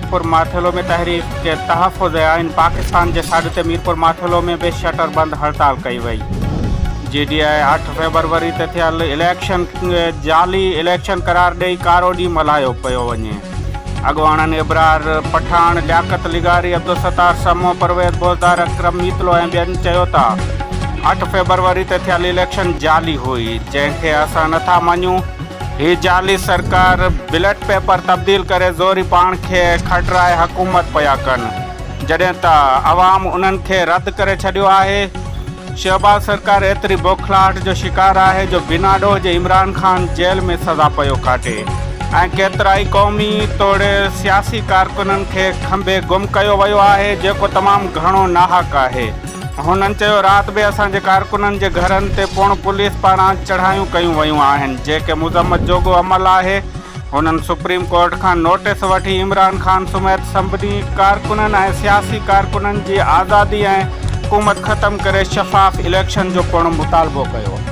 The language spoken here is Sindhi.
ميرپور ماٿيلو ۾ تحريڪ تحفظ آئين پاڪستان جي سڏ تي ميرپور ماٿيلو ۾ به شٽر بند هڙتال ڪئي وئي. جي ڊي I اٺ فيبروري تي ٿيل اليڪشن کي جعلي اليڪشن قرار ڏئي ڪارو ڏينهن ملهايو پيو وڃي. اڳواڻن ابرار پٺاڻ، لياقت لغاري، عبدالستار سمون، پرويز بوزدار، اڪرم ميتلو ۽ ٻين چيو ته اٺ فيبروري تي ٿيل اليڪشن جعلي هئي، جنهن کي اسان نٿا مڃون، هي جعلي سرڪار بيلٽ پيپر تبديل ڪري زوري پاڻ کي کٽرائي حڪومت پيا ڪن، جڏهن ته عوام انهن کي رد ڪري ڇڏيو آهي، شهباز سرڪار ايتري بوکلاهٽ جو شڪار آهي جو بنا ڏوهه جي عمران خان جيل ۾ سزا پيو ڪاٽي ۽ ڪيترائي قومي توڙي سياسي ڪارڪنن کي کنڀي گم ڪيو ويو آهي جيڪو تمام گهڻو ناحق آهي. هنن چيو رات به اسان جي ڪارڪنن جي گهرن تي پڻ پوليس پاران چڙهايون ڪيون ويون آهن جيڪي مذمت جوڳو عمل آهي. هنن سپريم ڪورٽ کان نوٽيس وٺي عمران خان سميت سڀني ڪارڪنن ۽ سياسي ڪارڪنن جي آزادي ۽ حڪومت ختم ڪري شفاف اليڪشن جو پڻ مطالبو ڪيو.